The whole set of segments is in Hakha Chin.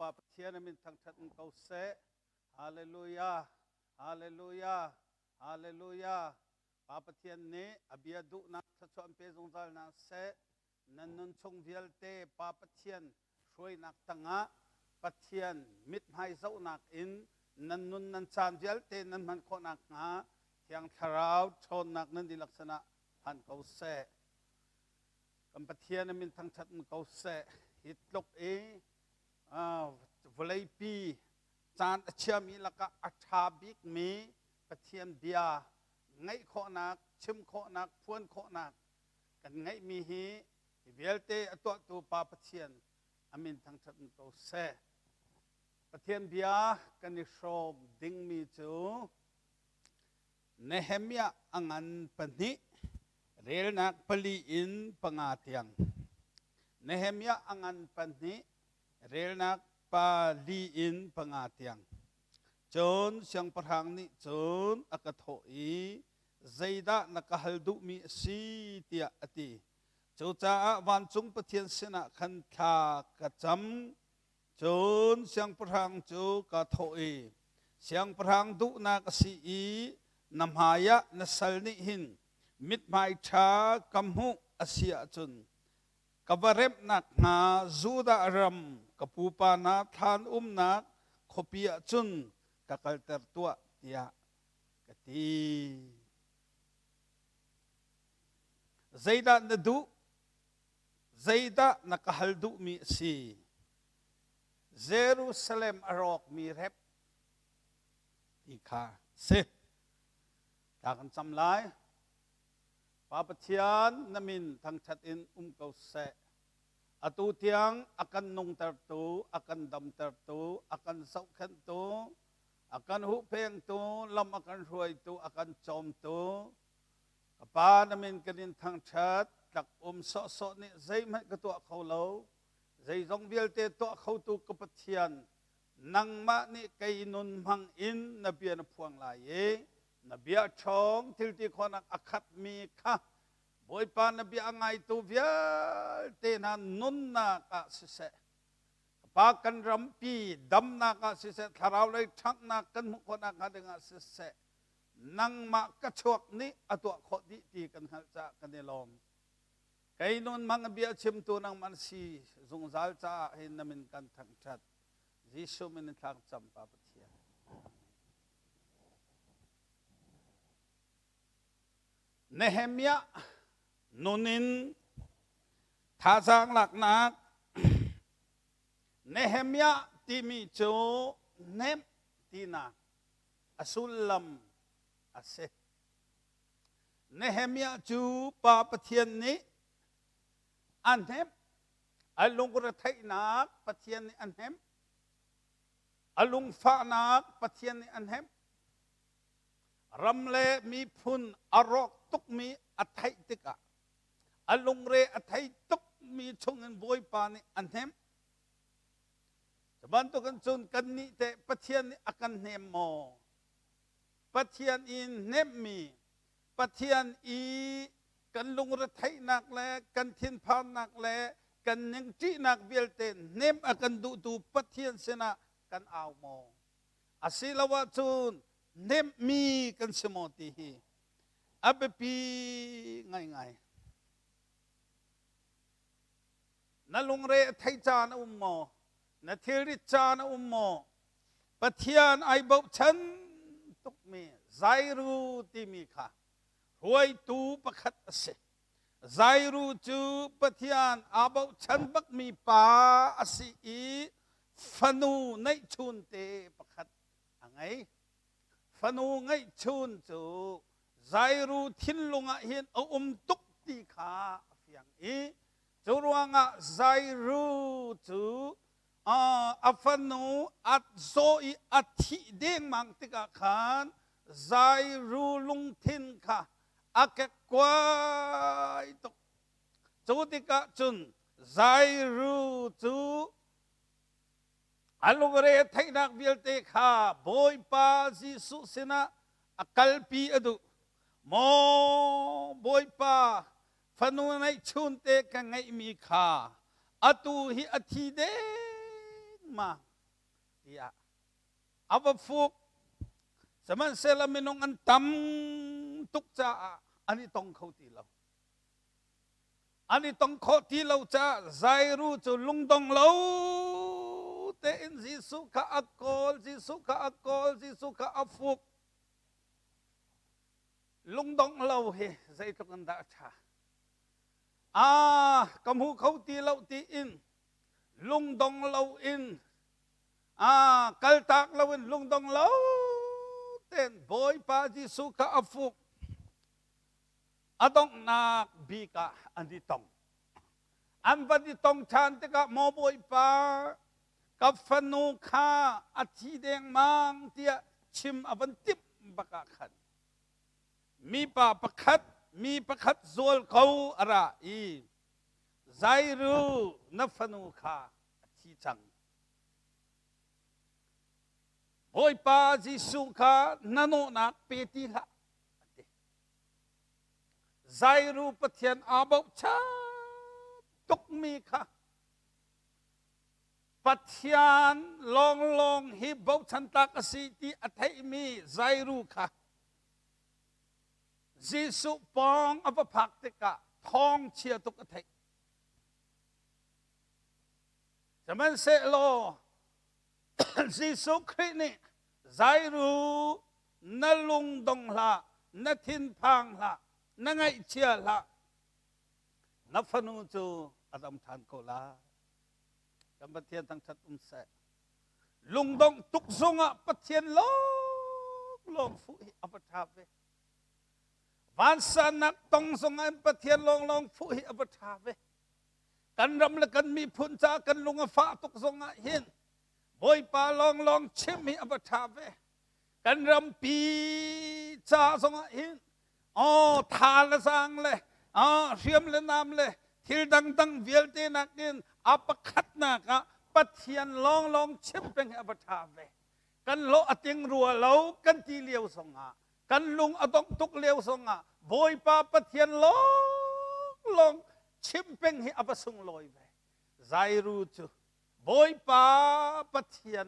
Pa Pathian a min thangṭhat in ko seh. Hallelujah! Hallelujah! Hallelujah! Pa Pathian nih a bia duhnak thluachuah an pe zungzal hna seh. Nan nun chung vialte Pa Pathian hruainak tangah Pathian mithmai zohnak in nan nun nan caan vialte nan hman khawh nakhnga Thiang Thlarau ṭhawnnak nan dihlak sinah phan ko seh. Kan Pathian a min thangṭhat in ko seh. Hi tluk i vawleipi caan a chiami lakah a ṭha bikmi Pathian bia ngaih khawhnak, chim khawhnak, phuan khawhnak kan ngeihmi hi hi vialte a tuahtu Pa Pathian a min thangṭhat in ko seh. Pathian bia kan i hrawm dingmi cu Nehemiah a ngan pahnih relnak pali in panga tiang. Nehemiah a ngan pahnih relnak pali in panga tiang. Cun siangpahrang nih cun a ka thawh i, Zeidah na ka hal duhmi a si? tiah a ti. Cucaah vancung Pathian sinah khan thla ka cam. Cun siangpahrang cu kaa thawh i, Siangpahrang duhnak a si i na hmaiah na sal nih hin mithmai ṭha ka hmuh a si ahcun ka va remh nakhnga Judah ram ka pupa hna thlan umnak khuapi ah cun ka kalter tuah tiah ka ti. Zeidah na duh? Zeidah na ka hal duhmi a si? Jerusalem a rawkmi rep ti kha si. Thla kan cam lai. Pa Pathian, na min thangṭhat in um ko seh. Atu tiang a kan nungtertu, a kan damtertu, a kan zohkhenhtu, a kan huhpengtu, lam a kan hruaitu, a kan cawmtu, ka Pa na min kan in thangṭhat. Tlak um sawhsawh nih zeihmanh ka tuah kho lo. Zeizong vialte tuah khotu ka Pathian, nangmah nih kei nun hmang in na bia na phuang lai i na bia ṭhawng thilti khawhnak a khatmi kha Bawipa na bia a ngaitu vialte hna nunnak ah siseh, Pa kan rampi damnak ah siseh, thlarau lei ṭhanghnak kan hmuh khawhnak hnga dingah siseh, nangmah ka chuak nih a tuah khawh dih ti kan hngalh caah kan i lawm. Kei nun hmang bia chimtu nangmah na si zungzal caah hin na min kan thangṭhat. Jesuh min in thla cam Pa Pathian. Nehemiah nun in thazaang laknak Nehemiah timi cu hnemh tinak a sullam a si. Nehemiah cu Pa Pathian nih a hnemh, a lungretheihnak Pathian nih a hnemh, a lungfahnak Pathian nih a hnemh, ram le miphun a rawk tukmi a theih tikah a lungre a thei tukmi chungin Bawipa nih a hnemh. Cu bantukin cun kannih teh Pathian nih a kan hnem maw? Pathian i hnemhmi, Pathian i kan lungretheihnak le kan thinphannak le kan ningṭihnak vialte hnem a kan duhtu Pathian sinah kan au maw? Asiloah cun hnemhmi kan si maw ti hi a biapi ngaingai. Na lungre a theih caan a um maw? Na thilrit caan a um maw? Pathian ai bochan tukmi Zairu timi kha hruaitu pakhat a si. Zairu cu Pathian aa bochan bakmi pa a si i fanu neihchun te pakhat a ngei. Fanu ngeihchun cu Zairu thinlung ah hin a um tuk ti kha a fiang i cu ruangah Zairu cu a fanu a zaw i a thih dengmang tikah khan Zairu lungthin kha a kekkuai tuk. Cu tikah cun Zairu cu a lungre theihnak vialte kha Bawipa Jesuh sinah a kalpi a duh. Maw Bawipa, fanu neihchunte ka ngeihmi kha atu hi a thi dengmang. tiah a va fuk. Sihmanhsehlaw minung an tam tuk caah an i tong kho ti lo. An i tong khawh ti lo caah Jairu cu lungdong lo tein Jesuh kha a kawl, Jesuh kha a kawl, Jesuh kha a fuk. Lungdongh lo hi zeitluk in dah a ṭha. Ah, ka hmu kho ti lo tiin lungdong lo in ah kaltak lo in lungdong lo tein Bawipa Jesuh kha a fuk. A donghnak bik ah an i tong. An van i tong ṭhan tikah maw Bawipa ka fanu kha a thi dengmang tiah chim a van timh bak ah khan mipa pakhat mi pakhat zual ko a ra i Jairu na fanu kha a thi cang. Bawipa Jesuh kha na nawhnak pe ti hlah a ti. Jairu Pathian aa bochan tukmi kha Pathian lawnglawng hi bochan tlak a si ti a theihmi Jairu kha Jesuh pawng a va phak tikah thawngchia tuk a theih. Sihmanhsehlaw Jesuh Khrih nih Jairu na lung dong hlah, na thinphang hlah, na ngaihchia hlah, na fanu cu a dam ṭhan ko lai. Kan Pathian thangṭhat um seh. Lungdongh tuk zongah Pathian lawnglawng fuh hi a va ṭha ve. Vansannak tong zongah in Pathian lawnglawng fuh hi a va ṭha ve. Kan ram le kan miphun caah kan lung a fah tuk zongah hin Bawipa lawnglawng chim hi a va ṭha ve. Kan rampi ca zongah hin aw tha le zaang le hriam le nam le thil dangdang vialte nakin a pakhatnak ah Pathian lawnglawng chim peng hi a va ṭha ve. Kan hlawh a ting rua lo kan ti lio zongah kan lung a dongh tuk lio zongah Bawipa Pathian lawnglawng chim peng hi a va sunglawi ve. Jairu cu Bawipa Pathian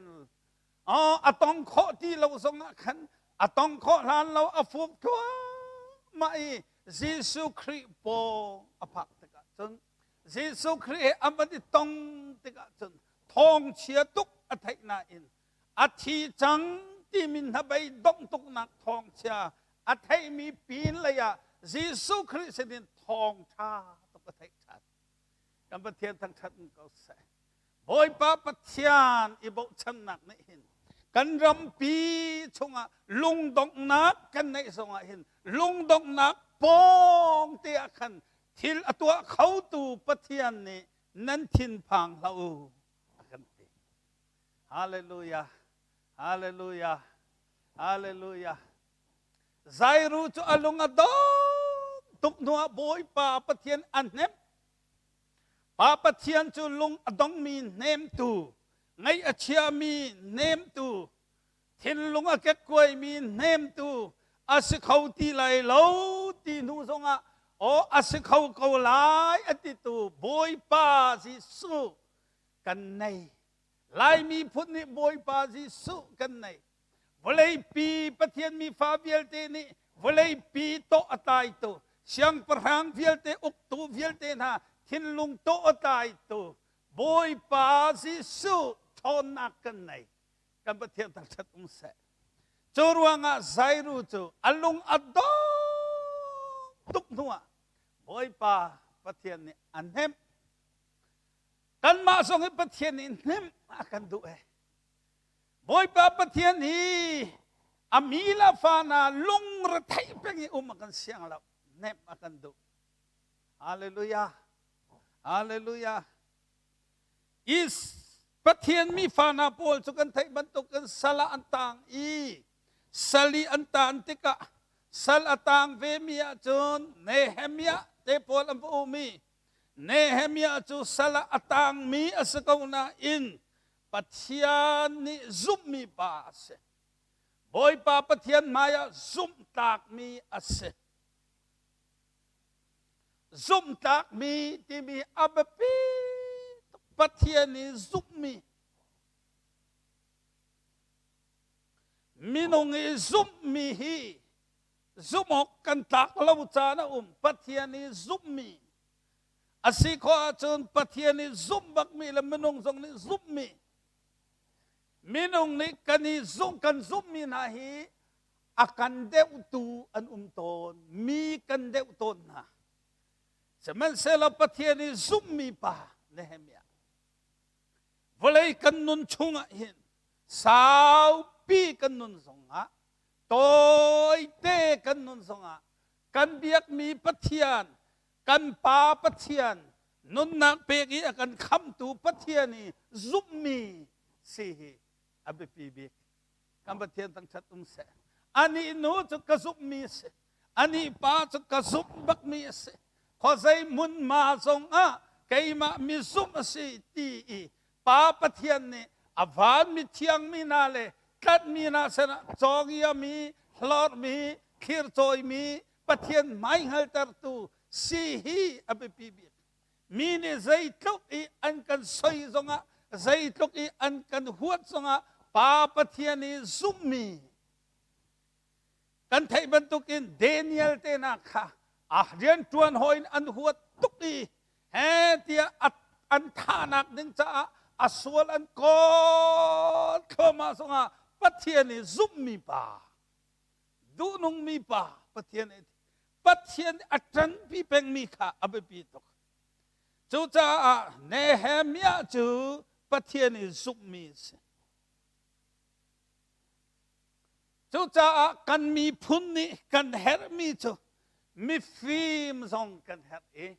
a tong khawh ti lo zongah khan a tong khawh hlan lo a fuk thluahmah i Jesuh Khrih pawng a phak tikah cun Jesuh Khrih he an van i tong tikah cun thawngchia tuk a theih nain a thi cang timi hnabei dongh tuknak thawngchia a theihmi pin lei ah Jesuh Khrih sinin thawngṭha tuk a theih ṭhan. Kan Pathian thangṭhat ko seh. Bawipa Pathian i bochannak nih hin kan rampi chungah lungdonghnak kan neih zongah hin lungdonghnak pawng te ah khan thil a tuah khotu Pathian nih nan thinphang hlah u a kan ti. Hallelujah. Hallelujah. Hallelujah. Jairu cu a lung a dong tuk hnuah Bawipa Pathian a hnemh Pa Pathian cu lung a dongmi hnemtu, ngaih a chiami hnemtu, thinlung a kekkuaimi hnemtu a si kho ti lai lo ti hnu zongah aw a si kho ko lai a titu Bawipa Jesuh kan nei. Laimi phun nih Bawipa Jesuh kan nei. Vawleipi Pathian mifa vialte nih vawleipi tawh a tlaitu, siangpahrang vialte uktu vialte hna thinlung tawh a tlaitu Bawipa Jesuh ṭhawnnak kan nei. Kan Pathian thangṭhat um seh. Cu ruangah Jairu cu a lung a dong tuk hnuah Bawipa Pathian nih a hnemh. Kanmah zong hi Pathian nih hnemh a kan duh ee. Bawipa Pathian hi a mi le fa hna lungretheih peng i um a kan siang lo hnemh a kan duh. Hallelujah. Hallelujah. Is Pathian mi fa hna pawl cu kan theih bantuk in sal ah an tang i sal i an tan tikah sal a tang ve mi ahcun Nehemiah te pawl an va um i Nehemiah cu sal ah a tangmi a si ko nain Pathian nih zumhmi pa a si. Bawipa Pathian hmaiah zumhtlakmi a si. Zumhtlakmi timi a biapi tuk. Pathian i zumhmi. Minung i zumhmi hi zumh awk kan tlak lo caan a um. Pathian i zumhmi a si khawh ahcun Pathian i zumh bakmi le minung zong nih zumhmi minung nih kan i zumh kan zumhmi hna hi a kan deuhtu an um tawn mi kan deuh tawn hna sihmanhsehlaw Pathian i zumhmi pa Nehemiah vawlei kan nun chungah hin saupi kan nun zongah tawite kan nun zongah kan biakmi Pathian kan Pa Pathian nunnak pek i a kan khamtu Pathian i zumhmi si hi a biapi bik. Kan Pathian thangṭhat um seh. Anih nu cu ka zumhmi a si. Anih pa cu ka zumh bakmi a si. Khuazei hmunhma zongah keimah mi zumh a si ti i Pa Pathian nih a vanmi thiangmi hna le tlanhmi hna sinah cawngiami, hlorhmi, thlircawimi Pathian hmaihngaltertu si hi a biapi bik. Mi nih zeitluk i an kan soi zongah, zeitluk i an kan huat zongah Pa Pathian i zumhmi kan theih bantukin Daniel te hna kha a rianṭuan hawi in an huat tuk i he tiah an thahnak ding caah a sual an kawl thluahmah zongah Pathian i zumhmi pa duhnungmi pa Pathian i Pathian a ṭanpi pengmi kha a biapi tuk. Cucaah Nehemiah cu Pathian i zumhmi a si. Cucaah kan miphun nih kan herhmi cu mifim zong kan herh i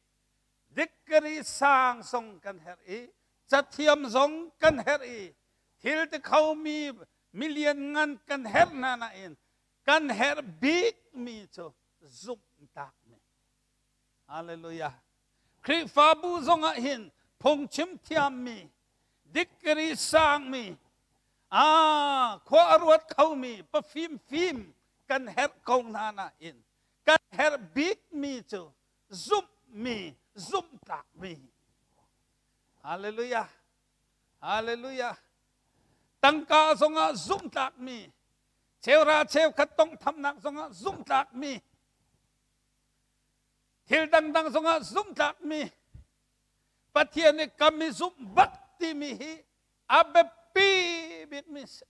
degree sang zong kan herh i cathiam zong kan herh i thil ti khomi milian ngan kan herh hna nain kan herh bikmi cu zumhtakmi. Hallelujah. Khrihfabu zongah hin phungchim thiammi, degree sangmi, ah khua a ruat khomi pafim fim kan herh ko hna nain kan herh bikmi cu zumhmi, zumhtlakmi. Hallelujah. Hallelujah. Tangka zongah zumhtlakmi, cheura cheukhat tongthamnak zongah zumhtlakmi, thil dangdang zongah zumhtlakmi, Pathian nih kam i zumh bak timi hi a biapi bikmi si.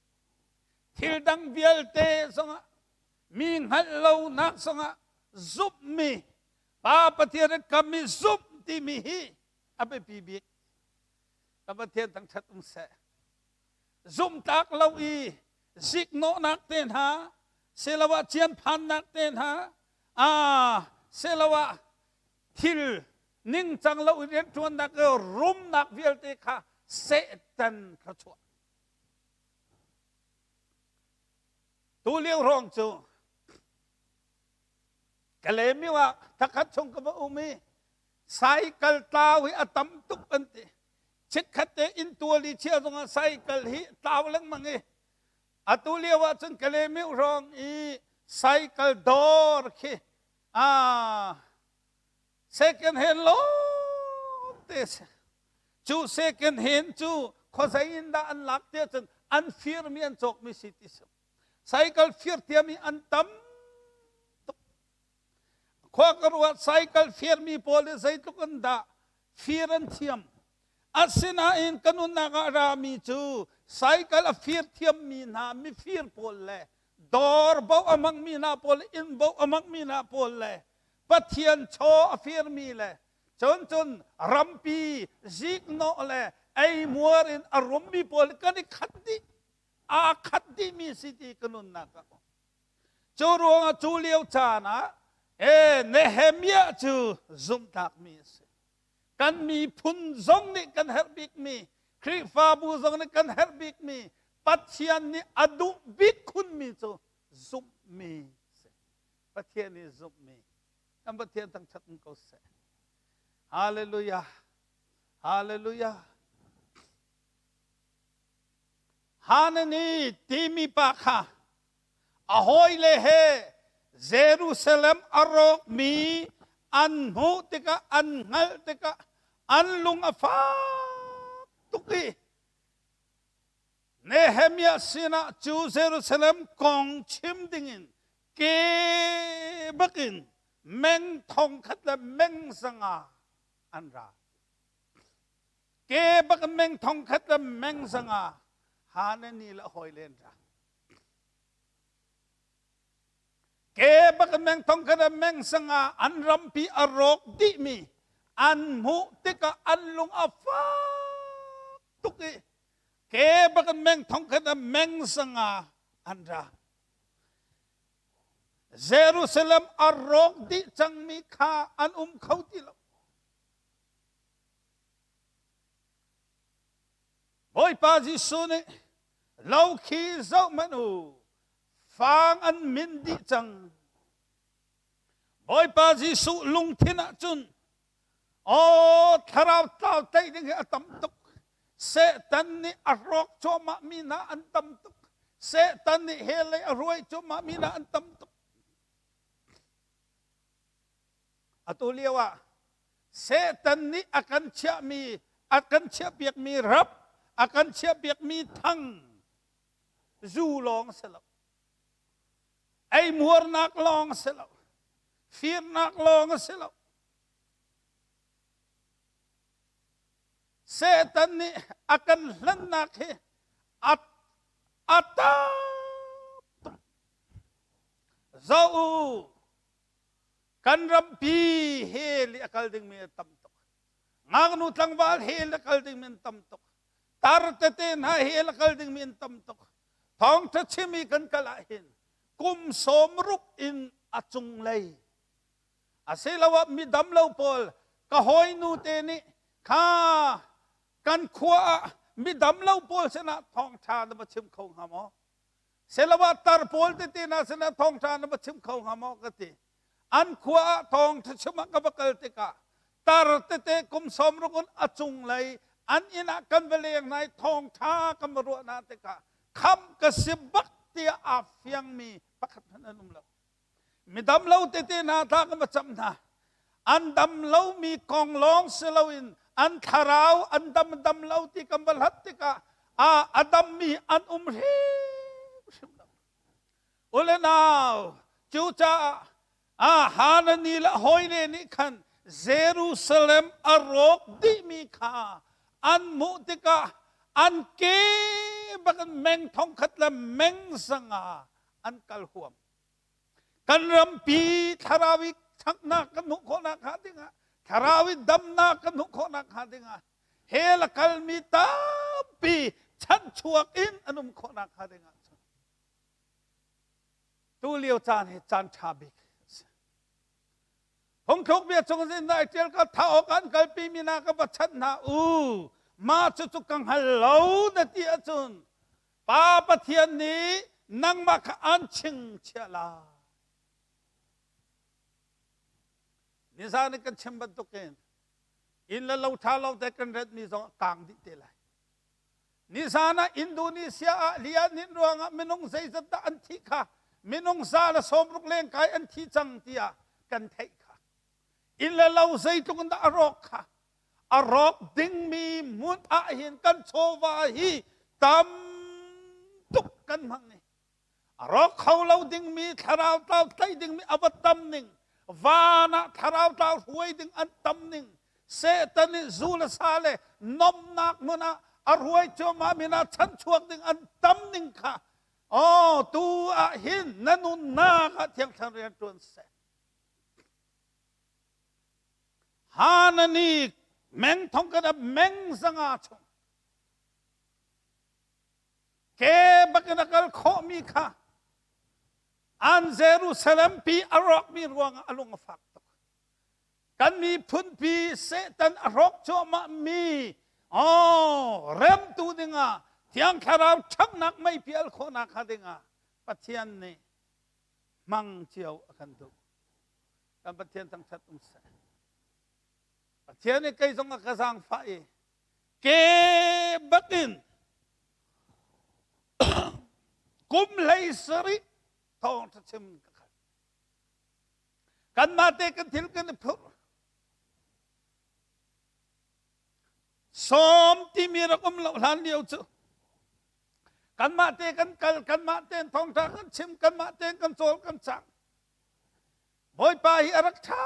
Thil dang vialte zongah mi hngalh lonak zongah zumhmi Pa Pathian nih kam i zumh timi hi a biapi bik. Ka Pathian thangṭhat um seh. Zumhtlak lo i ziknawhnak te hna, siloah cianphannak te hna, aa siloah thil ningcang lo in rianṭuannak i rumnak vialte kha Satan thluachuah. Tu lio hrawng cu Kalaymyo ah thakhat chung ka va um i cycle tlau hi a tam tuk an ti. Chikkhat te inn tual i chia zongah cycle hi tlau lengmang i atu lio ah cun Kalaymyo hrawng i cycle dawr khi ah second hand lawng te si. Cu second hand cu khuazei in dah an lak tiah cun an firmi an cawkmi si ti si. Cycle fir tiami an tam tuk. Khua ka ruah cycle firmi pawl hi zeitluk in dah fir an thiam. Asinain ka nunnak ah rami cu cycle a fir thiammi hna mifir pawl le dawr bo a hmangmi hna pawl inn bo a hmangmi hna pawl le Pathian chaw a firmi le cun cun rampi ziknawh le eimuar in a rummi pawl kan i khat dih aa khat dihmi si ti ka nunnak ah cu ruangah cu lio caan ah e Nehemiah cu zumhtlakmi a si kan miphun zong nih kan herh bikmi Khrihfabu zong nih kan herh bikmi Pathian nih a duh bik khunmi cu zumhmi si Pathian nih zumhmi kan Pathian thangṭhat in ko seh Hallelujah Hallelujah Hanani timi pa kha a hawile he Jerusalem a rawkmi an hmuh tikah an hngalh tikah an lung a fak tuk i. Nehemiah sinah cu Jerusalem kong chim dingin ke bakin meng thong khat le meng zanga an ra. Ke bak meng thong khat le meng zanga Hanani le hawi len ra. Ke bak meng thong khat le meng zanga an rampi a rawk dihmi an hmuh tikah an lung a fak tuk i ke bak meng thong khat meng zanga an ra. Jerusalem a rawk dih cangmi kha an um kho ti lo. Bawipa Jesuh nih lo khi zoh hmanh u, fang an min dih cang. Bawipa Jesuh lungthin ah cun aw thlarau tlau tlaih ding hi a tam tuk. Satan nih a rawk cuahmah mi hna an tam tuk. Satan nih hell lei a hruai cuahmah mi hna an tam tuk. Atu lio ah Satan nih a kan chiahmi, a kan chiahpiakmi rap, a kan chiahpiakmi thang zu lawng si lo. Eimuarnak lawng si lo. Firnak lawng si lo. Satan nih a kan hlennak hi a a tam tuk. Zoh u, Kan rampi hell i a kal dingmi a tam tuk. Ngaknu tlangval hell a kal dingmi an tam tuk. Tar tete hna hell a kal dingmi an tam tuk. Thawngṭha chim i kan kal ahhin kum 60 in a cunglei asiloah mi damlo pawl ka hawinu te nih kha kan khua ah mi damlo pawl sinah thawngṭha na va chim kho hnga maw? Siloah tar pawl tete hna sinah thawngṭha na va chim kho hnga maw ka ti. An khua ah thawngṭha chim ah ka va kal tikah tar tete kum 60 in a cunglei an inn ah kan va leng hna i thawngṭha kan va ruah hna tikah khamh ka si bak tiah aa fiangmi pakhat hmanh an um lo. Midam lo tete hna thla kan va camh hna. An dam lomi kong lawng si loin an thlarau an dam dam lo ti kan va hlat tikah a a dammi an um hrimhrim lo. Ule nau, cucaah a Hanani le hawile nih khan Jerusalem a rawk dihmi kha an hmuh tikah an ke bakin meng thongkhat le meng zanga an kal huam. Kan rampi thlarau i ṭhanghnak kan hmuh khawhnak hnga dingah thlarau i damnak kan hmuh khawhnak hnga dingah hell a kalmi tampi chanchuak in an um khawhnak hnga dingah cun tu lio caan hi caan ṭha bik Phungthluk bia chung in nai ṭial ka tha awk an kalpi mi na ka va chanh hna u ma cu cu ka hngal lo na ti ahcun Pa Pathian nih nangmah kha aan chingchiah lai. Nizan i kan chim bantukin inn le lo ṭha lo te kan retmi zong a kang dih te lai. Nizan ah Indonesia ah lian ruangah minung zeizat dah an thih kha minung 160 lengkai an thi cang tiah kan theih kha. Inn le lo zeitluk in dah a rawk kha a rawk dingmi hmun ah hin kan chawva hi tam tuk kan hmang i a rawk kho lo dingmi thlarau tlau tlaih dingmi a va tam ning van ah thlarau tlau hruai ding an tam ning Satan nih zu le sa le nomnak hmun ah a hruai cuahmah mi hna chanchuak ding an tam ning kha oh tu ah hin na nunnak ah thiangthlan rian ṭuan seh. Hanani meng thong kan meng zanga chung ke bakin a kal khawhmi kha an Jerusalem pi a rawkmi ruangah a lung a fak tuk. Kan miphun pi Satan a hrawk cuahmah mi oh remtu dingah Thiang Thlarau ṭhanghnak mei pial khawhnak hnga dingah Pathian nih hmang cio a kan duh. Kan Pathian thangṭhat um seh. Pathian nih kei zong a ka zaangfah i ke bakin kum 17 thawngṭha chim ka kal. Kanmah te kan thil kan i phurh. Sawm timi rak um lo hlan lio cu. Kanmah te kan kal, kanmah tein thawngṭha kan chim, kanmah tein kan cawl kan cang. Bawipa hi a rak ṭha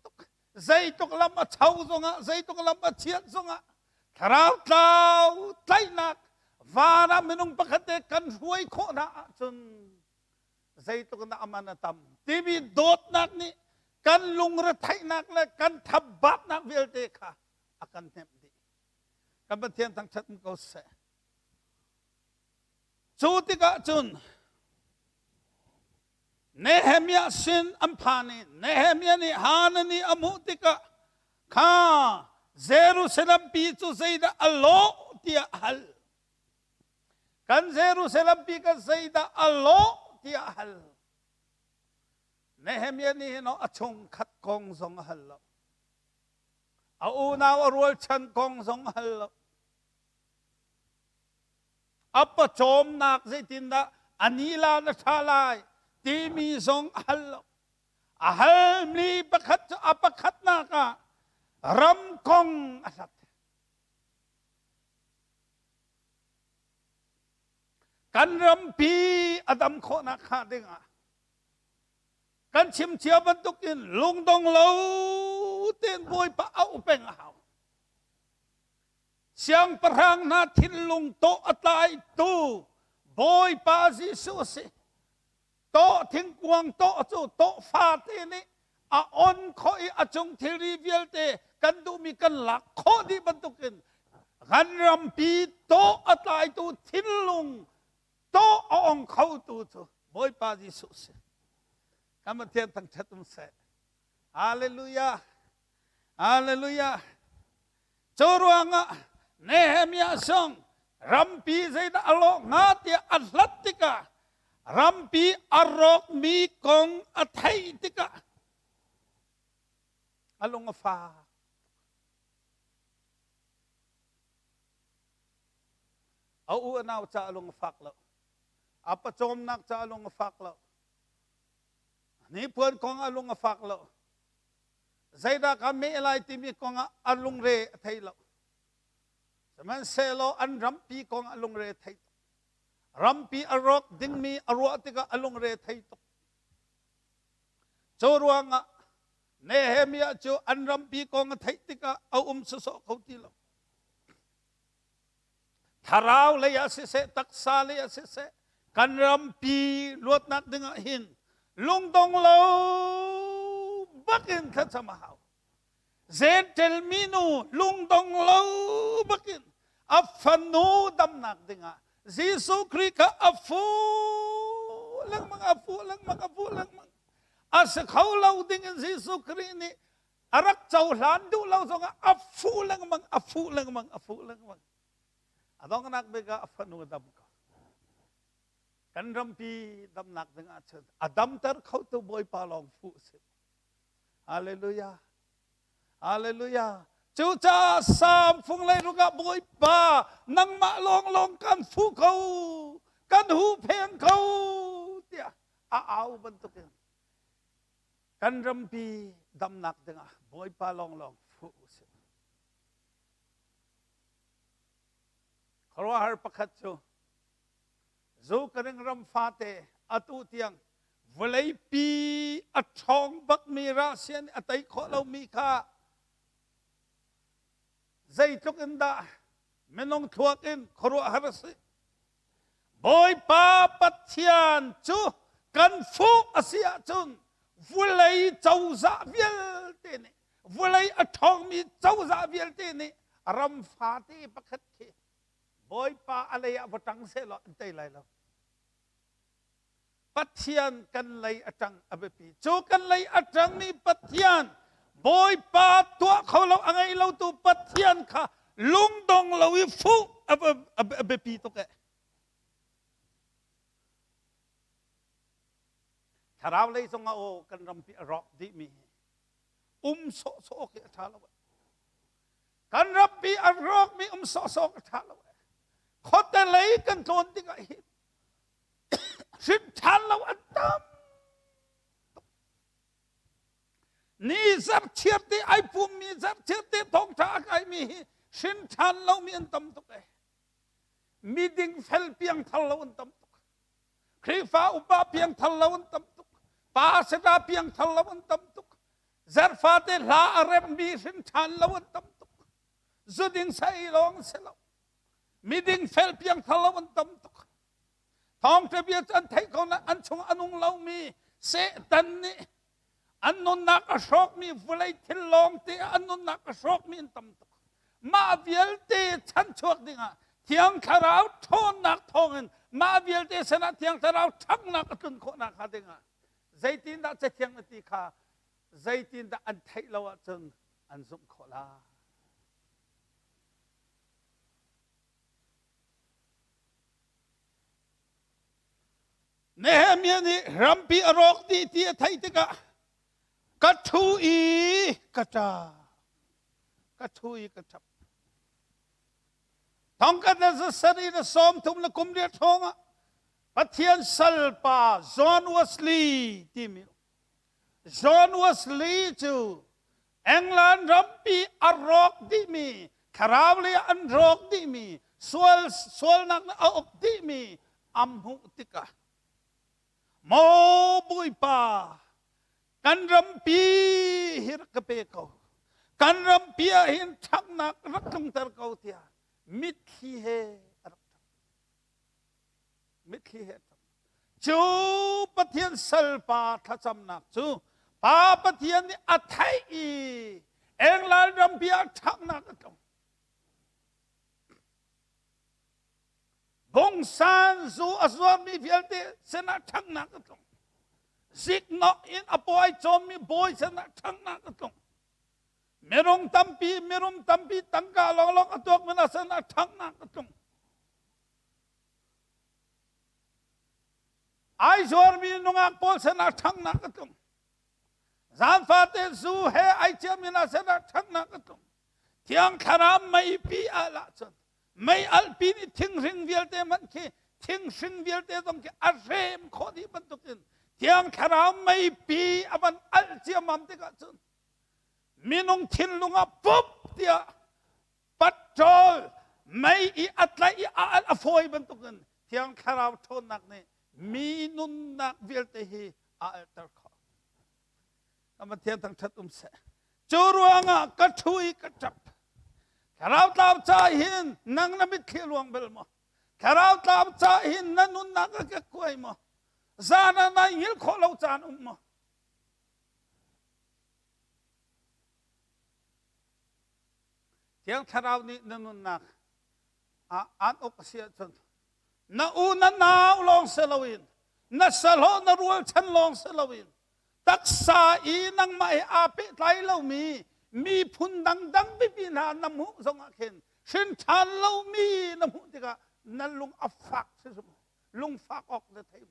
tuk. Zeitluk lam a cho zongah, zeitluk lam a chiat zongah, thlarau tlau tlaihnak van ah minung pakhat te kan hruai khawh hna ahcun zeitluk in dah a man a tam timi dawtnak nih kan lungretheihnak le kan thabatnak vialte kha a kan hnemh dih. Kan Pathian thangṭhat ko seh. Cu tikah cun Nehemiah sin an phan i Nehemiah nih Hanani a hmuh tikah kha Jerusalem pi cu zeidah a lawh tiah a hal. Kan Jerusalem pi ka zeidah a lawh tiah a hal. Nehemiah nih hin a chungkhat kong zong a hal lo. A unau a rualchan kong zong a hal lo. A pawcawmnak zeitindah a nila na ṭha lai timi zong a hal lo. A halmi pakhat cu a pakhatnak ah ram kong a hlat. Kan rampi a dam khawhnak hnga dingah kan chim cia bantukin lungdong lo tein Bawipa auh peng a hau. Siangpahrang hna thinlung tawh a tlaitu Bawipa Jesuh a si. Tawh thingkuang tawh cu tawh fate nih a on khawh i a cung thilri vialte kan duhmi kan lak khawh dih bantukin kan rampi tawh a tlaitu thinlung tawh a ong khotu cu Bawipa Jesuh a si. Kan Pathian thangṭhat um seh. Hallelujah. Hallelujah. Cu ruangah Nehemiah zong rampi zeidah a lawh hnga tiah a hlat tikah rampi a rawkmi kong a theih tikah a lung a fak. A u a nau ca a lung a fak lo. A pawcawmnak ca a lung a fak lo. Hnipuan kong a lung a fak lo. Zeidah ka meh lai timi kong ah a lungre a thei lo. Sihmanhsehlaw an rampi kong a lungre a thei tuk. Rampi a rawk dingmi a ruah tikah a lungre a thei tuk. Cu ruangah Nehemiah cu an rampi kong a theih tikah a um sawsawh kho ti lo. Thlarau lei ah siseh, taksa lei ah siseh, kan rampi luatnak dingah hin lungdong lo bakin thlacam a hau. Zentel minu lungdong lo bakin a fanu damnak dingah Jesuh Khrih kha a fu lengmang, a fu lengmang, a fu lengmang. A si kho lo dingin Jesuh Khrih nih a rak cohlan duh lo zongah a fuh lengmang a fuh lengmang a fuh lengmang a donghnak bik ah a fanu a dam ko kan rampi damnak ding ahcun a damter khotu bawipa lawng fuh si hallelujah hallelujah cucaah Salm fung lei ruk ah bawipa nangmah lawng lawng kan fuh ko kan huhpheng ko tiah a au bantukin Kan rampi damnak dingah Bawipa lawnglawng fuh usih. Khuaruahhar pakhat cu Zukaring ram fate atu tiang vawleipi a ṭhawng bakmi Russia nih a tei khawh lomi kha zeitluk in dah minung thluak in khuaruahhar a si. Bawipa Pathian cu kan fuh a si ahcun vulei cozah vialte nih vulei a ṭhawngmi cozah vialte nih ram fate pakhat khi Bawipa a lei ah va ṭang sehlaw an tei lai lo. Pathian kan lei a ṭang a biapi. Cu kan lei a ṭangmi Pathian Bawipa tuah kho lo a ngei lotu Pathian kha lungdong lo i fuh a biapi tuk eh. Thlarau lei zongah aw kan rampi a rawk dihmi hi um sawhsawh khi a ṭha lo. Kan rampi a rawkmi um sawhsawh a ṭha lo. Khuate lei kan tlawn tikah hin hrim ṭhan lo an tam ni zarhchiar te ai pummi zarhchiar te thawngṭha a kaimi hi hrin ṭhan lomi an tam tuk e. Miding fel piangthar lo an tam tuk. Khrihfa upa piangthar lo an tam tuk. Pa seta piangthar lo an tam tuk. Zarhfate hla a remmi hrin ṭhan lo an tam tuk. Zuding sa ei lawng si lo. Miding fel piangthar lo an tam tuk. Thawngṭha bia cu an theih ko nain an chung a nung lomi Satan nih an nunnak a hrawkmi vawlei thil lawngte ah an nunnak a hrawkmi an tam tuk. Mah vialte chanchuak dingah Thiang Thlarau ṭhawnnak thawngin mah vialte sinah Thiang Thlarau ṭhanghnak a tlun khawh nakhnga dingah zeitindah Cathiang na ti kha zeitindah an theih lo ahcun an zumh khawh lai. Nehemiah nih rampi a rawk dih ti a theih tikah ka ṭhu i ka ṭa ka ṭhu i ka ṭap. Thongkhat le zasarih le 30 le kum riat hrawng ah Pathian salpa John Wesley timi John Wesley cu England rampi a rawk dihmi, thlarau lei ah an rawk dihmi, sual sualnak nih a uk dihmi am hmuh tikah Maw Bawipa, kan rampi hi rak ka pe ko. Kan rampi ah hin ṭhangnak rak tlungter ko tiah mitthli he a rak ṭap. Mitthli he a ṭap. Cu Pathian salpa thlacamnak cu Pa Pathian nih a theih i England rampi ah ṭhangnak a tlung. Bungsan zu a zuarmi vialte sinah ṭhangnak a tlung. Ziknawh in a paw ai cawmmi bawi sinah ṭhangnak a tlung. Mirung tampi, mirum tampi tangka lawnglawng a tuakmi hna sinah ṭhangnak a tlung. Ai zuarmi nungak pawl sinah ṭhangnak a tlung. Zaanfate zu he ai ciami hna sinah ṭhangnak a tlung. Thiang Thlarau meipi ah lah cun mei alhpi nih thinghring vialte hmanh khi thinghring vialte zong khi a hrem khawh dih bantukin Thiang Thlarau meipi a van alh ciammam tikah cun minung thinlung ah pup tiah paṭawl mei i a tlaih i a alh a fawi bantukin Thiang Thlarau ṭhawnnak nih mi nunnak vialte hi a alhter khawh. Kan Pathian thangṭhat um seh. Cu ruangah ka ṭhu i ka ṭap. Thlarau tlau ca hin nang na mitthli a luang bal maw? Thlarau tlau ca hin na nunnak a ka kuai maw? Zan ah nai hngilh khawh lo caan um maw? Thiang Thlarau nih na nunnak ah aan uk a si ahcun na u na nau lawng si loin na sahlawh na rualchan lawng si loin taksa i nangmah he aa pehtlai lomi miphun dangdang pipi hna na hmuh zongah khin hrin ṭhan lomi na hmuh tikah na lung a fak hrimhrim lungfak awk na thei.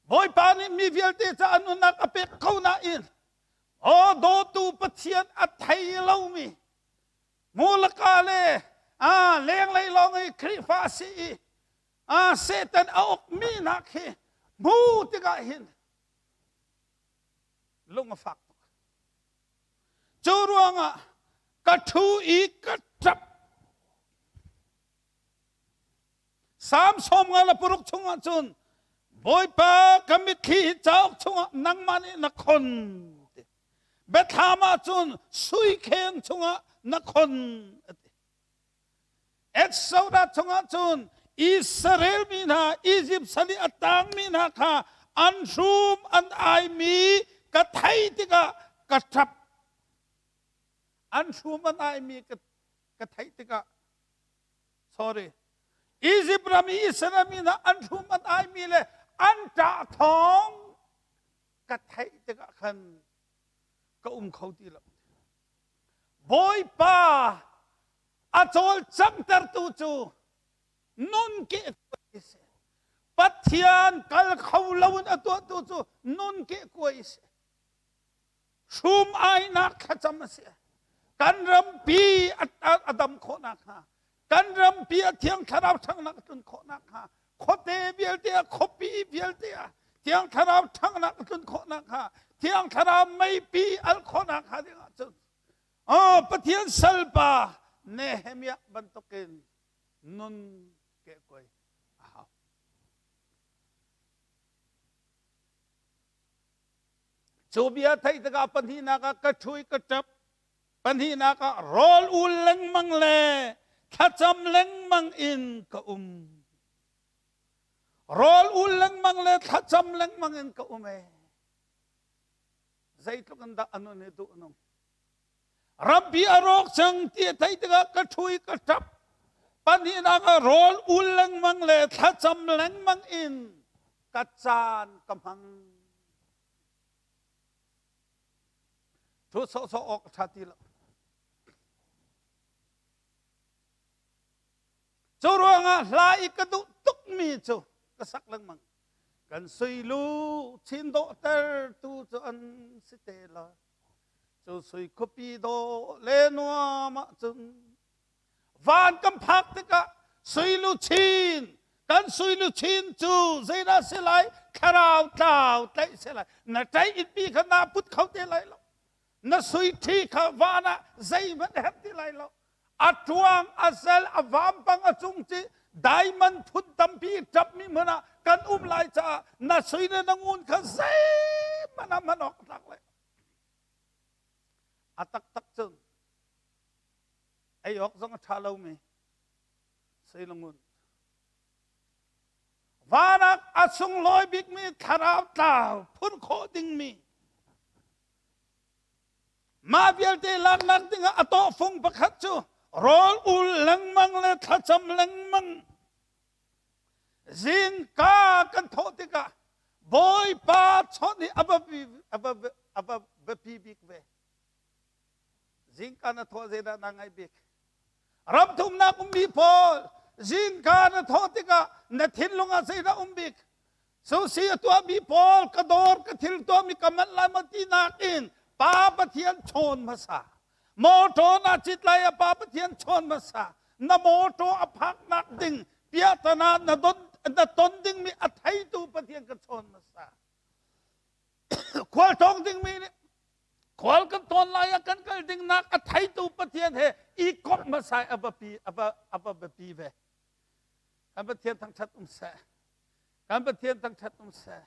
Bawipa nih mi vialte ca nunnak a pek ko nain aw dawtu Pathian a thei lomi mulaka le a lenglei lawng i Khrihfa a si i a Satan a ukmi hna khi hmu tikah hin lung a fak tuk. Cu ruangah ka ṭhu i ka ṭap. Salm 56 chungah cun Bawipa ka mitthli hi cauk chungah nangmah nih na khon. Biathlam ah cun sui kheng chungah na khon. Exodus chungah cun Israel mi hna Izipt sal i a tangmi hna kha an hrum an aimi ka thei tikah ka ṭap. An hrum an aimi ka theih tikah sorry Izipt ram i Israel mi hna an hrum an aimi le an ṭah thawng ka theih tikah khan ka um kho ti lo. Bawipa a cawlcanghtertu cu nun ke kuai si. Pathian kal kho loin a tuahtu cu nun ke kuai si. Hrum ainak thlacam a si. Kan rampi a dam khawh nakhnga, kan rampi a thiang thlarau ṭhanghnak a tlun khawh nakhnga, khuate vialte ah khuapi vialte ah thiang thlarau ṭhanghnak a tlun khawh nakhnga, thiang thlarau meipi al khawh nakhnga dingah cun. Oh, Pathian salpa Nehemiah bantukin nun kehkuai a hau. Cu bia theih tikah pahnihnak ah ka ṭhu i ka ṭap. Pahnihnak ah rawl ul lengmang le thlacam lengmang in ka um. Rawl ul lengmang le thlacam lengmang in ka um ee. Zeitluk in dah a nun hi duh nung. Rampi a rawk cang ti a theih tikah ka ṭhu i ka ṭap. Pahnihnak ah rawl ul lengmang le thlacam lengmang in ka caan ka hmang. Thu sawhsawh awk a ṭha ti lo. Cu ruangah hla i ka duh tukmi cu ka sak lengmang. Kan sui lu chin dawhtertu cu an si te lai. Cu sui khuapi dawh le nuam ahcun van kan phak tikah sui luchin kan sui luchin cu zeidah si lai? Thlarau tlau tlaih si lai. Na ṭaih inpi kha naa put kho te lai lo. Na sui ṭhi kha van ah zeihmanh herh ti lai lo. A ṭuang, a zel, a vampang, a cung ci diamond phun tampi ṭapmi hmun ah kan um lai caah na sui le na ngun kha zeihmanh ah hman awk a tlak lai. A taktak cun ei awk zong a ṭha lomi sui le ngun. Van ah a sunglawi bikmi thlarau tlau phun khawh dingmi mah vialte laknak dingah a tawhfung pakhat cu rawl ul lengmang le thlacam lengmang. Zingka kan thawh tikah Bawipa chawnh hi a va biapi bik ve. Zingka na thawh zeidah naa ngaih bik? Ram thumnak ummi pawl zingka na thawh tikah na thinlung ah zeidah um bik? Susi a tuahmi pawl ka dawr ka thil tuahmi ka manh lai maw tinak in Pa Pathian chawn hmasa. Mawṭaw na cit lai ah Pa Pathian chawn hmasa. Na mawṭaw a phaknak ding piahtana na don na ton dingmi a theitu Pathian ka chawn hmasa. Khual tong dingmi nih khual kan tawn lai ah kan kal dingnak a theitu Pathian he i komh hmasa a va pi a va a va biapi ve. Kan Pathian thangṭhat um seh. Kan Pathian thangṭhat um seh.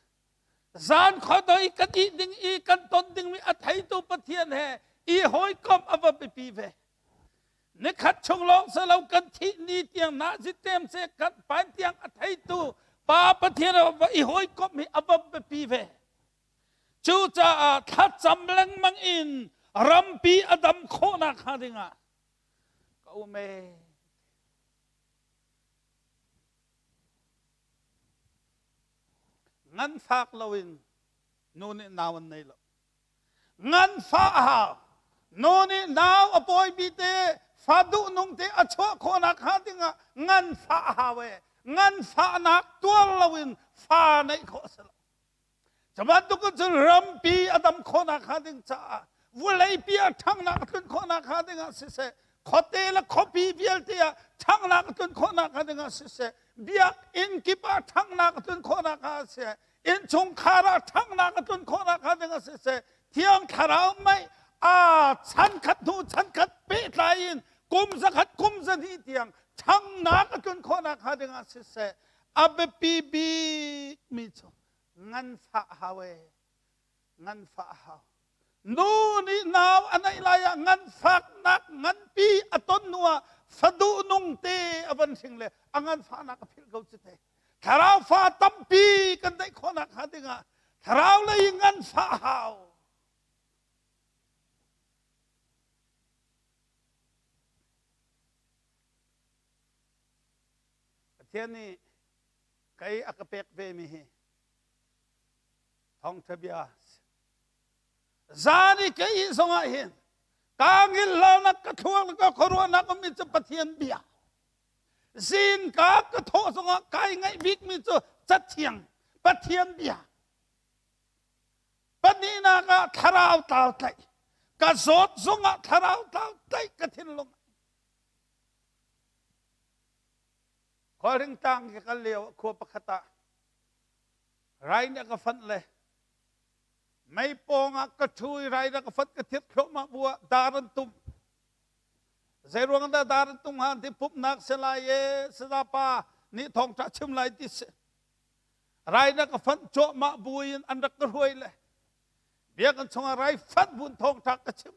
Zan khuadoi kan ih ding i kan ton dingmi a theitu Pathian he i hawikomh a va biapi ve. Nikhat chung lawng si lo kan thih ni tiang na zitem se kan pain tiang a theitu Pa Pathian a va i hawikomh hi a va biapi ve. Cucaah thlacam lengmang in rampi a dam khawhnak hnga dingah ka um ee. Nganfak loin nu nih nau an nei lo. Nganfah a hau. Nu nih nau a pawimi te fa duhnung te a chuah khawhnak hnga dingah nganfah a hau ee. Nganfahnak tuar loin fa neih khawh a si lo. Cu bantuk cun rampi a dam khawhnak hnga ding caah vawleipi a ṭhanghnak a tlun khawhnak hnga dingah siseh, khuate le khuapi vialte ah ṭhanghnak a tlun khawhnak hnga dingah siseh, biakinn kip ah ṭhanghnak a tlun khawhnak hnga siseh, innchungkhar ah ṭhanghnak a tlun khawhnak hnga dingah siseh, Thiang Thlarau mei a chan khat hnu chan khat pehtlai in kum zakhat kum zahnih tiang ṭhanghnak a tlun khawhnak hnga dingah siseh, a biapi bikmi cu nganfah hau ee nganfah hau. Nu nih nau a neih lai ah nganfaknak nganpi a ton hnu ah faduh nung te a van hring le a nganfahnak a philh ko cu te. Thlarau fa tampi kan neih khawhnak hnga dingah thlarau lei nganfah hau. Pathian nih kei a ka pek vemi hi thawngṭha bia zan i kei zongah hin ka ngilhlonak ka thluak le ka khuaruahnak ummi cu Pathian bia. Zingka ka thawh zongah kai ngaih bikmi cu cathiang Pathian bia. Pahnihnak ah thlarau tlau tlaih. Ka zawt zongah thlarau tlau tlaih ka thinlung. Khualring tlang ka kal lio khua pakhat ah rai nih a ka fanh le mei pawng ah ka ṭhu i rai nih a ka fanh ka thir thluahmah bu ah dar an tum. Zei ruang dah dar an tung hnga ti pumhnak si lai e sazapa nih thawngṭha chim lai ti si. Rai na ka fanh cuahmah buin an rak ka hruai le biakinn chungah rai fanh buin thawngṭha ka chim.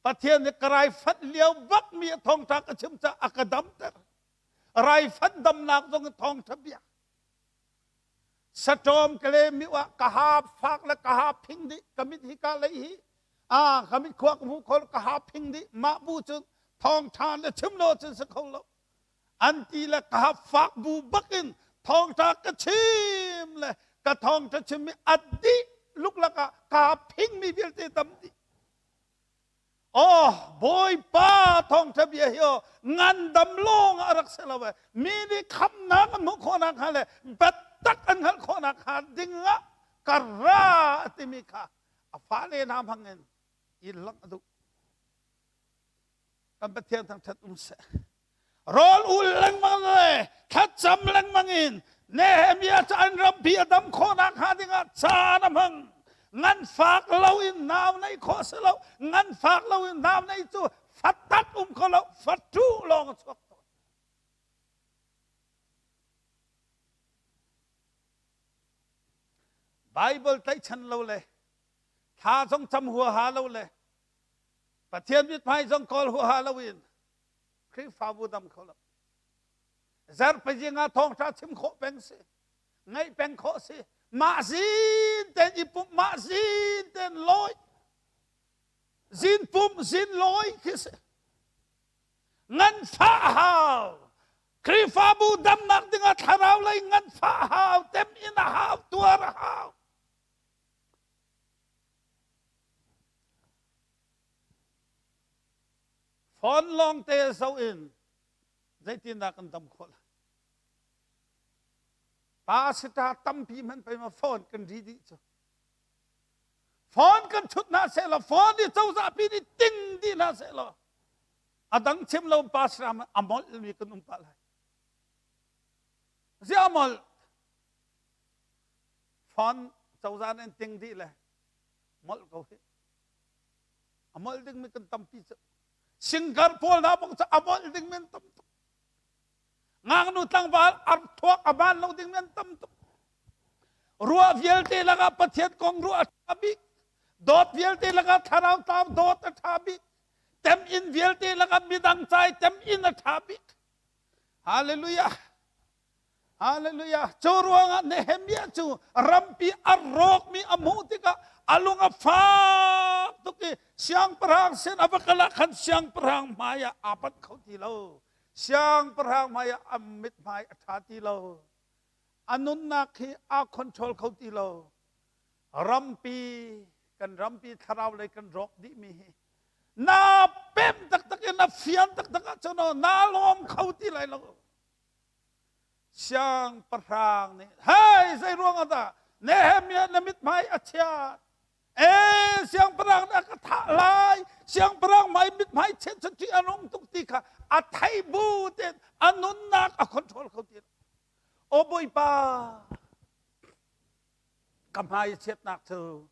Pathian nih ka rai fanh lio bak mi a thawngṭha ka chim caah a ka damter. Rai fanh damnak zong in thawngṭha bia. Saṭawm ka le mi ah ka ha fak le ka ha phing dih ka mit hi ka lei hi a ka mit khua ka hmu kho ka ha phing dih mah bu cun thawngṭha le chim lo cun si kho lo an ti le ka ha fak bu bakin thawngṭha ka chim le ka thawngṭha chim mi a dih luklak ah ka phing mi vialte tam dih Oh, Bawipa thawngṭha bia hi aw ngandam lawng ah a rak si lo e. Mi nih khamnak an hmuh khawhnak hnga le biatak an hngalh khawhnak hnga ding ah ka ra a timi kha a fale hna hmang in i langh a duh. Kan Pathian thangṭhat um seh. Rawl ul lengmang le thlacam lengmang in Nehemiah cu an rampi a dam khawhnak hnga dingah caan a hmang. Nganfak lo in nau neih khawh a si lo. Nganfak lo in nau neih cu fatak um kho lo, fatu lawng a chuak tawn. Bible tlaihchan lo le thla zong cam huaha lo le Pathian mithmai zong kawl huaha lo in Khrihfabu dam kho lo. Zarhpazing ah thawngṭha chim khawh peng si. Ngaih peng khawh si. Mah zin ten i pumh, mah zin ten lawi. Zin pumh, zin lawi khi si. Nganfah hau. Khrihfabu damnak dingah thlarau lei nganfah hau, tem in a hau, tuar a hau. Phone lawng te zoh in zeitindah kan dam khawh lai? Pastor tampi hmanh pei ma phone kan ri dih cu. Phone kan chut hna seh law phone i cozah pi nih ting dih hna seh law a dang chim lo pastor a molh mi kan um pah lai. Ziah molh? Phone cozah nih ting dih le molh ko hi. A molh dingmi kan tampi cu. Singer pawl hna bang cu a molh dingmi an tam tuk. Ngaknu tlangval ar thuak a ban lo dingmi an tam tuk. Ruah vialte lakah Pathian kong ruah a ṭha bik. Dawt vialte lakah thlarau tlau dawt a ṭha bik. Tem in vialte lakah midang cai tem in a ṭha bik. Hallelujah. Hallelujah. Cu ruangah Nehemiah cu rampi a rawkmi a hmuh tikah a lung a fak tuk i siangpahrang sin a va kal ah khan siangpahrang hmai ah aa panh kho ti lo. Siangpahrang hmai ah a mithmai a ṭha ti lo. A nunnak hi aa control kho ti lo. Rampi kan rampi thlarau lei kan rawk dihmi hi na pem taktak in na fian taktak ahcun naa lawm kho ti lai lo. Siangpahrang nih, Hei, zei ruangah dah Nehemiah na mithmai a chiat? Ee, siangpahrang nih a ka thah lai. Siangpahrang hmai mithmai chiat cu ṭih a nung tuk ti kha a theih bu tein a nunnak a control kho ti lo. Aw Bawipa, ka hmai a chiatnak cu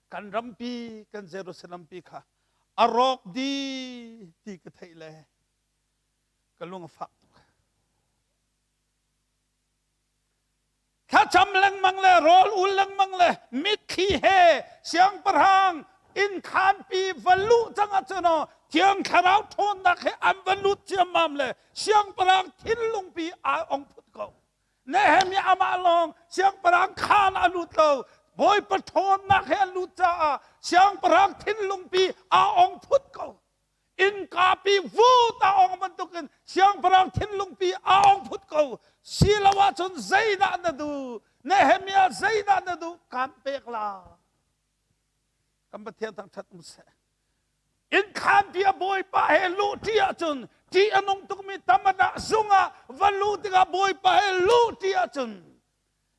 kan rampi, kan Jerusalem pi kha a rawk dih ti ka theih le ka lung a fak tuk. Thlacam lengmang le rawl ul lengmang le mitthli he siangpahrang inn khanpi va luh cang ahcun aw thiang thlarau ṭhawnnak he an va lut ciammam le siangpahrang thinlungpi aa ong phut ko. Nehemiah amah lawng siangpahrang khaan a lut lo. Bawipa ṭhawnnak he an lut caah siangpahrang thinlungpi aa ong phut ko. Innka pi vut a ong bantukin siangpahrang thinlungpi a ong phut ko. Silo ahcun zeidah na duh? Nehemiah zeidah na duh? Kan pek la. Kan Pathian thangṭhat um seh. Innkhan pi a bawipa he luh ṭi ahcun ṭih a nung tukmi tamadah zung ah va luh tikah bawipa he luh ṭi ahcun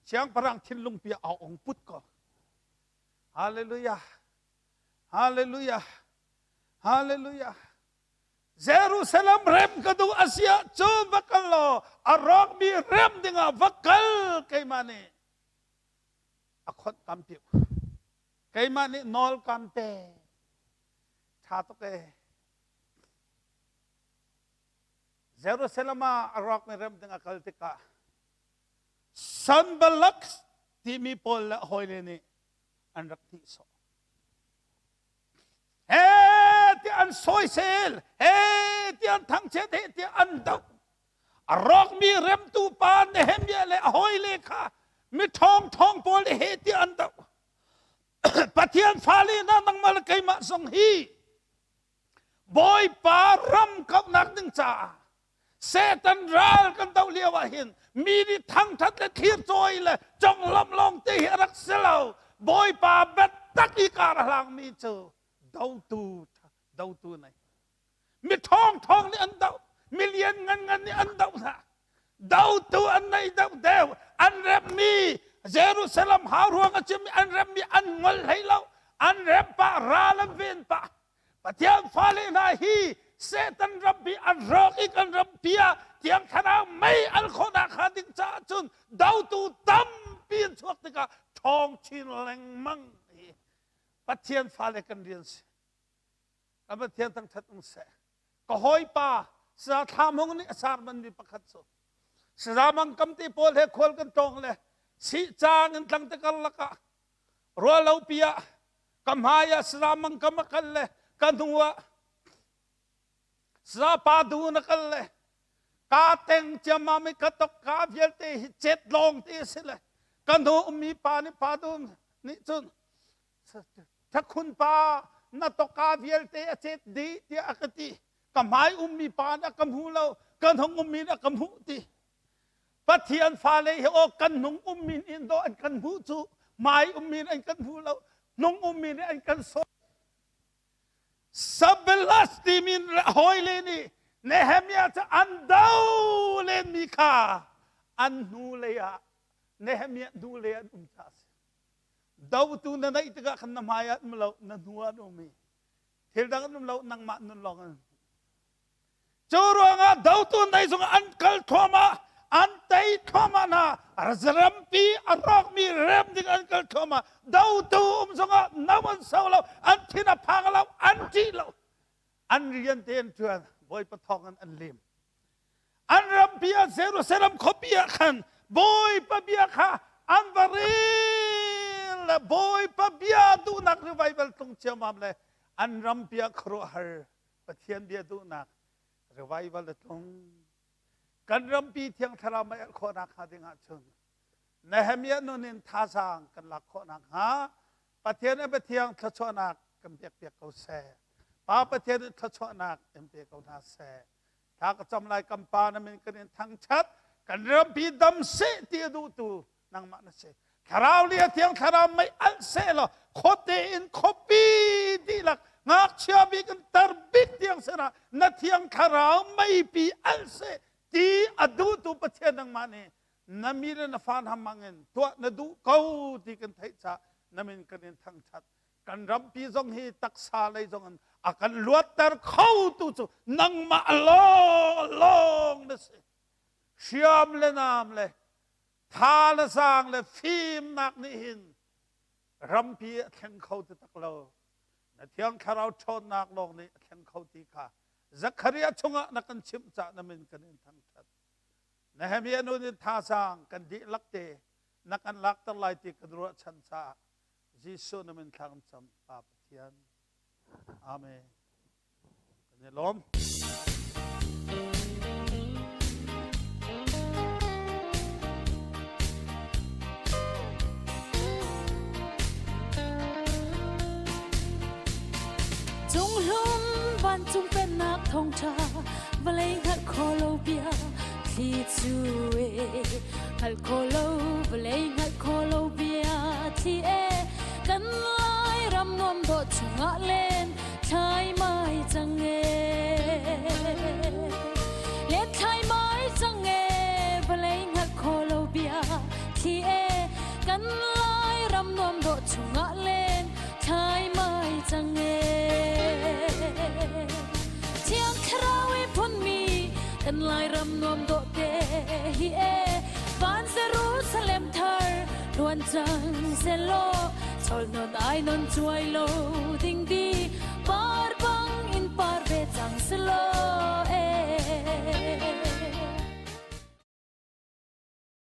siangpahrang thinlungpi a ong put ko. Hallelujah. Hallelujah. Hallelujah. Jerusalem rem ka duh a si ahcun va kal law a rawkmi rem dingah va kal keimah nih a khonh kam piu. Keimah nih nawl kan pe. Tha tuk ee. Jerusalem ah a rawkmi rem ding a kal tikah Sanballat timi pawl le hawile nih an rak hnihsawh. He ti an sawisel, he ti an thangchiat, he ti an doh. A rawkmi remtu pa Nehemiah le a hawile kha mi ṭhawng ṭhawng pawl he ti an doh. Pathian fale hna nangmah le keimah zong hi Bawipa ram kauhnak ding caah Satan ral kan doh lio ah hin mi nih thangthat le thlir cawi le conglawmh lawng te hi a rak si lo. Bawipa biatak i kar a hlangmi cu dotu dotu nei. Mi ṭhawng ṭhawng nih an doh, mi lian ngan ngan nih an doh hna. Dotu an nei deuh deuh, an remmi Jerusalem hau ruang a chimmi an remmi an ngol hlei lo, an rem pah ral an ven pah. Pathian fale hna hi Satan rampi an rawk i kan rampi ah Thiang Thlarau mei al khawhnak hnga ding caah cun dotu tampi an chuak tikah ṭhawng chin lengmang hi Pathian fale kan rian si. Kan Pathian thangṭhat um seh. Ka hawipa Saya Thla Hmung nih a sarmanmi pakhat cu Saya Mang Kam te pawl he khual kan tawng le sih caang in tlangte karlak ah ruahlopi ah ka hmai ah Saya Mang Kam a kal le ka hnu ah Saya Pa Dun a kal le ka teng ciammam i ka tok ka vialte hi cet lawng te a si le ka hnu ummi pa nih Pa Dun nih cun Thakhun pa na toka vialte a cet dih tiah a ka ti. Ka hmai ummi pa nih a ka hmu lo, ka hnung ummi nih a ka hmuh ti. Pathian fale hi aw kan hnung ummi nih dawh an kan hmuh cu hmai ummi nih an kan hmu lo, hnung ummi nih an kan sawh. Sabelas timi hawile nih Nehemiah cu an do lenmi kha an hnu lei ah Nehemiah hnu lei an um caah a si. Dotu na neih tikah khan na hmai ah um lo, na hnu ah an um i thil dang an um lo, nangmah nun lawng an Cu ruangah dotu nei zong an kal thluahmah, an tei thluahmah hna, rampi a rawkmi rem ding an kal thluahmah. Dotu um zongah no an so lo, an thin a phang lo, an ṭih lo. An rian te an ṭuan, Bawipa thawng in an lim. An rampi ah Jerusalem khuapi ah khan Bawipa bia kha an va rel le Bawipa bia duhnak revival tlung ciammam le an rampi ah khuaruahhar Pathian bia duhnak revival a tlung. Kan rampi Thiang Thlarau mei alh khawhnak hnga ding ahcun Nehemiah nun in thazaang kan lak khawh nakhnga Pathian a Pathiang thluachuahnak kan pekpiak ko seh. Pa Pathian in thluachuahnak in pe ko hna seh. Thla ka cam lai kan pa na min kan in thangṭhat kan rampi dam seh ti a duhtu nangmah na si thlarau li a thiang thlarau mei alh seh law khuate in khuapi dihlak ngakchia bik in tar bik tiang sinah na thiang thlarau meipi alh seh ti a duhtu Pathian nangmah nih na mi le na fa hna mangin tuah na duh ko ti kan theih caah na min kan in thangṭhat kan rampi zong hi taksa lei zong in a kan luatter kho tu cu nangmah lawng lawng na si hriam le nam le tha le zaang le fimnak nih hin rampi a thleng kho ti tak lo na thiang thlarau ṭhawnnak lawng nih a thleng kho ti kha Zachariah chungah na kan chimh cah na min kan in thangṭhat Nehemiah nun in thazaang kan dihlak te na kan lakter lai ti kan ruahchan caah Jesuh na min thla kan cam Pa Pathian. Amen. Kan i lawm. Cunghlum vancung pennak thawngṭha vawlei hngalh khawh lo bia thli cu e hngalh khawh lo vawlei hngalh khawh lo bia thli e kan lai ram nuam dawh chungah len thlai mai cang e len thlai mai cang e vawlei hngalh khawh lo bia thli e kan lai ram nuam dawh chungah len thlai mai cang e Thiang Thlarau i phunmi kan Lairam nuam dawh te hi e van Jerusalem thar luan cang selaw chol non ai non chuai lo.